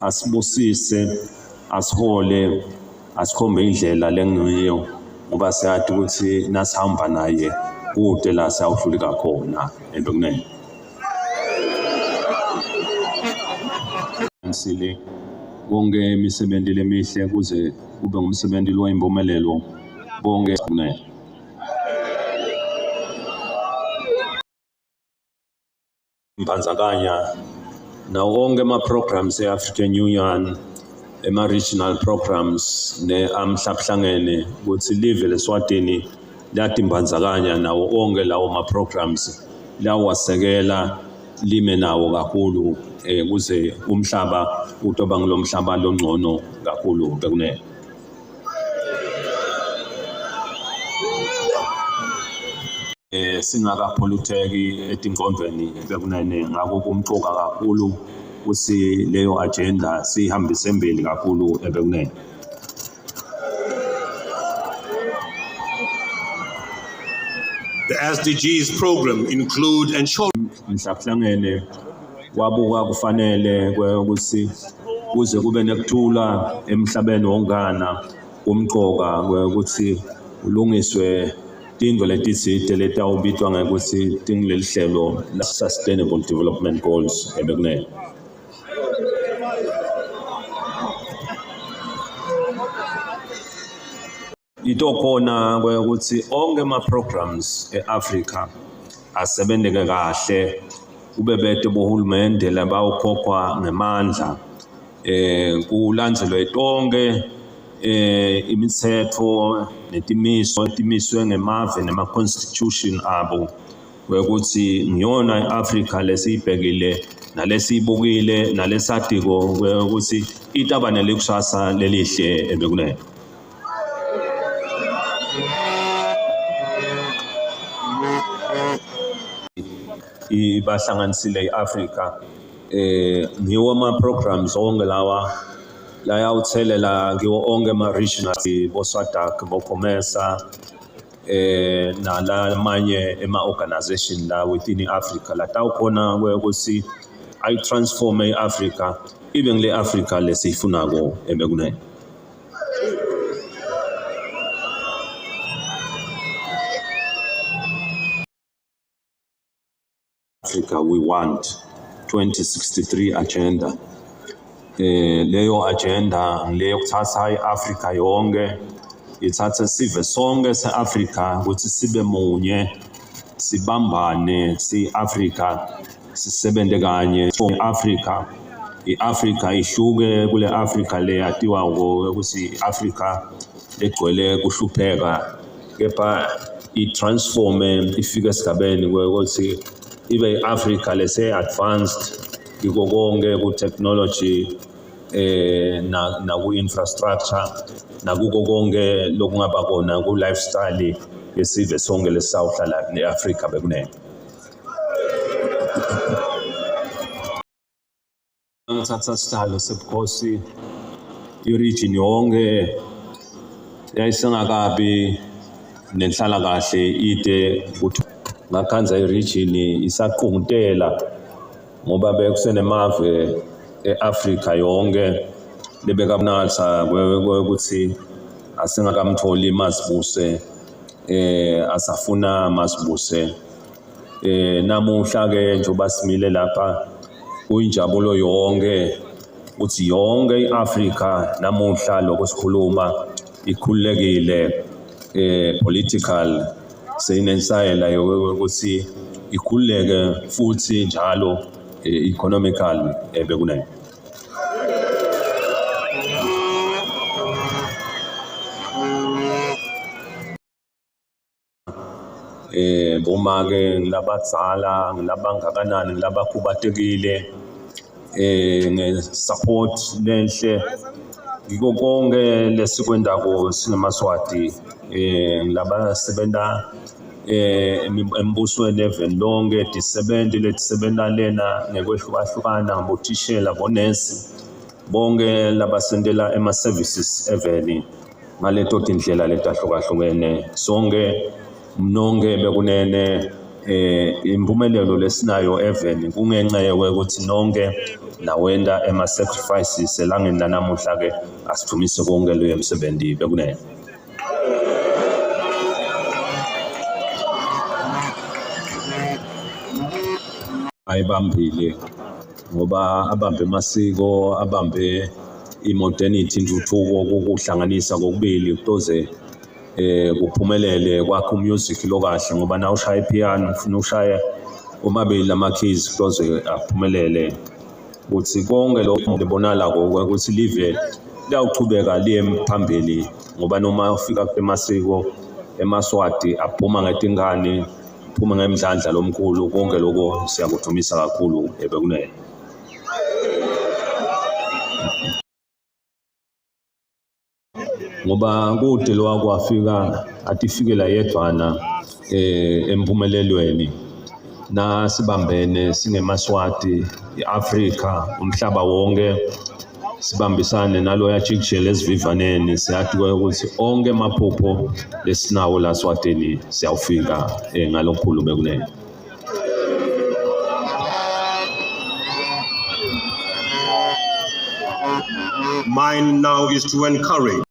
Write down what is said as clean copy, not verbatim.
Asibusise, asihole, asikhombe indlela lengiyo ngoba siyati ukuthi nasihamba naye kude la siyawuhluleka khona ebekunene. Sile konke imisebenzi lemihle kuze kube ngumsebenzi loyimpumelelo bonke kunene. Mbandzakanya nawo onke ama-programs e-African Union, ema-regional programs ne-amhlabuhlangene ukuthi live leSwatini liyatimbandzakanya nawo onke lawo ma-programs liyawasekela lime nawo kakhulu um kuze umhlaba utoba ngulo mhlaba longcono kakhulu bekunene. Eh singakapholuteki etingqondweni bekunene ngakho kumcoka kakhulu ukuthi leyo agenda siyihambise embili kakhulu ebekunene. The SDGs program include ensuring Mhlabuhlangene wabuka kufanele ukuthi kuze kube nekuthula emhlabeni wonkana kumcoka ukuthi ulungiswe tintfo letitsite letawubitwa ngekutsi tinguleli hlelo la-Sustainable Development Goals ebekunene. Itokhona kwekutsi onkhe ema-programs e-Afrika asebenteke kahle kube bete bohulumende labawukhokhwa ngemandla eh kulandzelwe tonke eh imitsetfo netimiso timiswe ngemave nema-constitution abo wekuthi ngiyona i-Afrika lesiyibhekile nalesiyibukile nalesatiko ukuthi itaba nelikusasa lelihle ebekunene. Ibahlanganisile i-Afrika eh ngiwo ama-programs onke lawa layawuthelela kiwo onke ama-regional bo-SADC bo-COMESA eh nalamanye ema-organization la within i-Africa latawukhona ukuthi ayi-transforme i-Africa ibe ngile Africa lesiyifunako ebekunene. Africa we want 2063 agenda eh leyo agenda ngileyo kuthatha iAfrica yonke ithathe sive sonke seAfrica ukuthi sibe munye sibambane siAfrica sisebenze kanye Africa iAfrica ihluke kule Africa le yatiwa ukuthi iAfrica legcwele kuhlupheka kepha i-transforme ifike esigabeni ukuthi ibe i-Afrika lese-advanced kiko konke ku-technology eh naku-infrastructure nakuko konke lokungaba kona ku-lifestyle yesive sonke lesisawuhlala ne-Afrika bekunene. Ngithatha sihlalo sebukhosi i-region yonke yayisengakabi nenhlalakahle ide ukuthi ngakhanza i-region isaqungutela ngoba bekusenemave e-Afrika yonke lebekabonakala ukuthi asingakamtholi mazibuse eh asafuna mazibuse Eh namuhla ke njengoba simile lapha kuyinjabulo yonke ukuthi yonke iAfrika namuhla lokho sikhuluma ikhululekile eh political seyinensayela yokuthi ikhululeke futhi njalo eh, economical eh, bekunene. Eh bomake ngilabadzala ngilabangakanani ngilabakhubatekile eh nge-support lenhle ngiko konke lesikwendako singemaswati eh ngilabasebenza eh embusweni eveni lonke tisebenti letisebenta lena ngekwehlukahlukana bothishela bonesi bonke labasentela ema-services eveni ngaleto tindlela letahlukahlukene sonke mnonke bekunene. Eh impumelelo lesinayo even kungenxa yokuthi nonke nawenda ema sacrifices elangeni lanamuhla ke asithumise konke leyo emsebenzi bekunene. Ayibambile ngoba abambe amasiko, abambe i-modernity, intuthuko, kukuhlanganisa kokubili kutoze kuphumelele kwakho umusic lo kahle, ngoba na ushaya ipiano ufuna ushaya omabili lama-keys kutoze aphumelele. Ukuthi konke lokho libonala ukuthi live liyawuchubeka liye phambili, ngoba noma ufika emasiko emaSwati aphuma ngetingane, phuma ngemdlandla lomkhulu, konke lokho siyakudumisa kakhulu ebekunene. Ngoba kude lo wakwafika atifikela yedvwana empumelelweni, nasibambene singemaSwati, iAfrika, umhlaba wonke sibambisane naloya jikijela esivivaneni, siyathi ukuthi onke amaphupho lesinawo la Swatini siyawufika ngalokhulu bekunene. Mine now is to encourage.